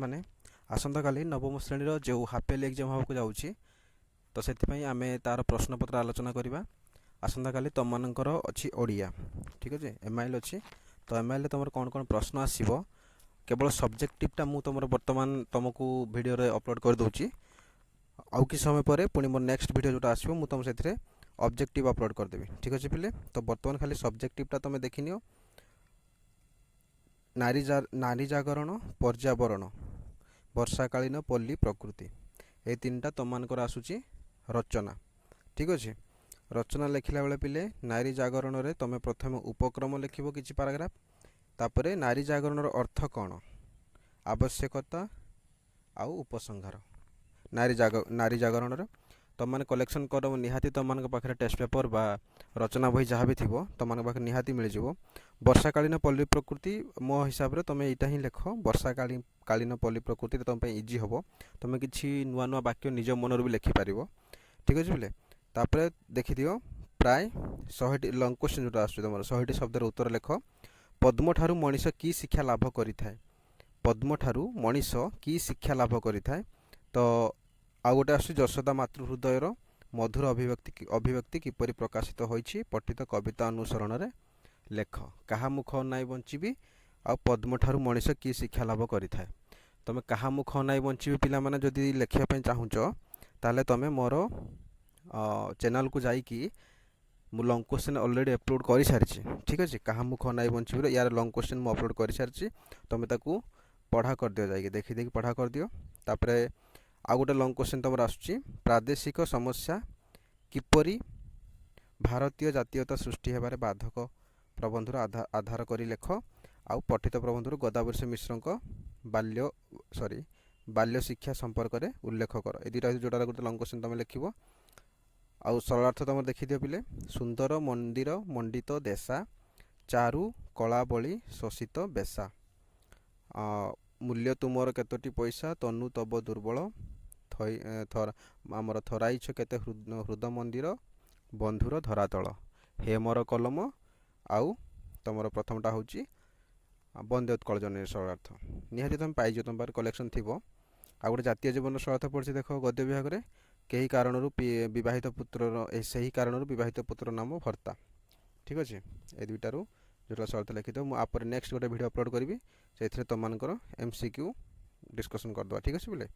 ମାନେ ଆସନ୍ତାକାଲି ନବମ ଶ୍ରେଣୀର ଯେଉଁ ହାଫ୍ ଇୟର୍ଲି ଏକ୍ଜାମ୍ ହେବାକୁ ଯାଉଛି, ତ ସେଥିପାଇଁ ଆମେ ତା'ର ପ୍ରଶ୍ନପତ୍ର ଆଲୋଚନା କରିବା। ଆସନ୍ତାକାଲି ତୁମମାନଙ୍କର ଅଛି ଓଡ଼ିଆ, ଠିକ୍ ଅଛି, ଏମ୍ଆଇଏଲ୍ ଅଛି। ତ ଏମ୍ଆଇଏଲ୍ରେ ତୁମର କ'ଣ କ'ଣ ପ୍ରଶ୍ନ ଆସିବ, କେବଳ ସବଜେକ୍ଟିଭଟା ମୁଁ ତୁମର ବର୍ତ୍ତମାନ ତୁମକୁ ଭିଡ଼ିଓରେ ଅପଲୋଡ଼ କରିଦେଉଛି। ଆଉ କିଛି ସମୟ ପରେ ପୁଣି ମୋର ନେକ୍ସଟ ଭିଡ଼ିଓ ଯେଉଁଟା ଆସିବ, ମୁଁ ତୁମ ସେଥିରେ ଅବଜେକ୍ଟିଭ୍ ଅପଲୋଡ଼ କରିଦେବି। ଠିକ୍ ଅଛି ପିଲେ? ତ ବର୍ତ୍ତମାନ ଖାଲି ସବଜେକ୍ଟିଭଟା ତୁମେ ଦେଖିନିଅ। ନାରୀ ଜାଗରଣ, ପର୍ଯ୍ୟାବରଣ, ବର୍ଷାକାଳୀନ ପଲ୍ଲୀ ପ୍ରକୃତି, ଏଇ ତିନିଟା ତୁମମାନଙ୍କର ଆସୁଛି ରଚନା। ଠିକ୍ ଅଛି? ରଚନା ଲେଖିଲା ବେଳେ ପିଲେ, ନାରୀ ଜାଗରଣରେ ତୁମେ ପ୍ରଥମେ ଉପକ୍ରମ ଲେଖିବ କିଛି ପାରାଗ୍ରାଫ, ତାପରେ ନାରୀ ଜାଗରଣର ଅର୍ଥ କ'ଣ, ଆବଶ୍ୟକତା ଆଉ ଉପସଂହାର। ନାରୀ ଜାଗରଣର ତୁମମାନେ କଲେକ୍ସନ୍ କର। ନିହାତି ତୁମମାନଙ୍କ ପାଖରେ ଟେଷ୍ଟ ପେପର୍ ବା ରଚନା ବହି ଯାହା ବି ଥିବ, ତୁମମାନଙ୍କ ପାଖରେ ନିହାତି ମିଳିଯିବ। ବର୍ଷାକାଳୀନ ପଲ୍ଲୀ ପ୍ରକୃତି, ମୋ ହିସାବରେ ତୁମେ ଏଇଟା ହିଁ ଲେଖ। ବର୍ଷାକାଳୀନ ପଲ୍ଲୀ ପ୍ରକୃତି ତୁମ ପାଇଁ ଇଜି ହେବ। ତୁମେ କିଛି ନୂଆ ନୂଆ ବାକ୍ୟ ନିଜ ମନରୁ ବି ଲେଖିପାରିବ। ଠିକ୍ ଅଛି ପିଲେ? ତାପରେ ଦେଖିଦିଅ, ପ୍ରାୟ 100ଟି ଲଙ୍ଗ କୋଶ୍ଚିନ୍ ଯେଉଁଟା ଆସୁଛି ତୁମର, 100ଟି ଶବ୍ଦର ଉତ୍ତର ଲେଖ। ପଦ୍ମଠାରୁ ମଣିଷ କି ଶିକ୍ଷା ଲାଭ କରିଥାଏ? ପଦ୍ମଠାରୁ ମଣିଷ କି ଶିକ୍ଷା ଲାଭ କରିଥାଏ? ତ ଆଉ ଗୋଟେ ଆସୁଛି, ଯଶୋଦା ମାତୃ ହୃଦୟର ମଧୁର ଅଭିବ୍ୟକ୍ତି କିପରି ପ୍ରକାଶିତ ହୋଇଛି, ପଠିତ କବିତା ଅନୁସରଣରେ ଲେଖ। କାହା ମୁଖ ଅନାଇ ବଞ୍ଚିବି ଆଉ ପଦ୍ମଠାରୁ ମଣିଷ କି ଶିକ୍ଷା ଲାଭ କରିଥାଏ। ତୁମେ କାହା ମୁଖ ଅନାଇ ବଞ୍ଚିବି, ପିଲାମାନେ, ଯଦି ଲେଖିବା ପାଇଁ ଚାହୁଁଛ, ତାହେଲେ ତୁମେ ମୋର ଚ୍ୟାନେଲକୁ ଯାଇକି, ମୁଁ ଲଙ୍ଗ କୋଶ୍ଚିନ୍ ଅଲରେଡ଼ି ଅପଲୋଡ଼ କରିସାରିଛି। ଠିକ୍ ଅଛି? କାହା ମୁଖ ଅନାଇ ବଞ୍ଚିବିର ୟାର ଲଙ୍ଗ କୋଶ୍ଚିନ୍ ମୁଁ ଅପଲୋଡ଼ କରିସାରିଛି। ତୁମେ ତାକୁ ପଢ଼ା କରିଦିଅ, ଯାଇକି ଦେଖିଦେଇକି ପଢ଼ା କରିଦିଅ। ତାପରେ ଆଉ ଗୋଟେ ଲଙ୍ଗ କୋଶ୍ଚିନ୍ ତୁମର ଆସୁଛି, ପ୍ରାଦେଶିକ ସମସ୍ୟା କିପରି ଭାରତୀୟ ଜାତୀୟତା ସୃଷ୍ଟି ହେବାରେ ବାଧକ, ପ୍ରବନ୍ଧରୁ ଆଧାର କରି ଲେଖ। ଆଉ ପଠିତ ପ୍ରବନ୍ଧରୁ ଗୋଦାବରୀଶ ମିଶ୍ରଙ୍କ ବାଲ୍ୟ ଶିକ୍ଷା ସମ୍ପର୍କରେ ଉଲ୍ଲେଖ କର। ଏ ଦୁଇଟା ଯେଉଁଟା ଗୋଟେ ଲଙ୍ଗ କୋଶ୍ଚିନ୍ ତୁମେ ଲେଖିବ। ଆଉ ସରଳାର୍ଥ ତୁମର ଦେଖିଦିଅ ପିଲେ। ସୁନ୍ଦର ମନ୍ଦିର ମଣ୍ଡିତ ଦେଶା, ଚାରୁ କଳାବଳି ଶୋଷିତ ବେଶା, ମୂଲ୍ୟ ତୁମର କେତୋଟି ପଇସା, ତନୁ ତବ ଦୁର୍ବଳ ଆମର ଥରାଇଛ କେତେ ହୃଦ ମନ୍ଦିର ବନ୍ଧୁର ଧରାତଳ, ହେ ମୋର କଲମ। ଆଉ ତୁମର ପ୍ରଥମଟା ହେଉଛି ବନ୍ଦେ ଉତ୍କଳ ଜନନୀ ସରଳାର୍ଥ। ନିହାତି ତୁମେ ପାଇଯିବ, ତୁମ ପାଖରେ କଲେକ୍ସନ୍ ଥିବ। ଆଉ ଗୋଟେ ଜାତୀୟ ଜୀବନର ସରଳାର୍ଥ ପଡ଼ିଛି ଦେଖ ଗଦ୍ୟ ବିଭାଗରେ। କେହି କାରଣରୁ ବିବାହିତ ପୁତ୍ରର, ସେହି କାରଣରୁ ବିବାହିତ ପୁତ୍ର ନାମ ଭର୍ତ୍ତା। ଠିକ୍ ଅଛି? ଏ ଦୁଇଟାରୁ ଯେଉଁଟା ସରଳାର୍ଥ ଲେଖିଥିବ। ମୁଁ ଆପରେ ନେକ୍ସଟ ଗୋଟେ ଭିଡ଼ିଓ ଅପଲୋଡ଼ କରିବି, ସେଇଥିରେ ତୁମମାନଙ୍କର ଏମ୍ସିକ୍ୟୁ ଡିସ୍କସନ୍ କରିଦେବା। ଠିକ୍ ଅଛି ପିଲେ?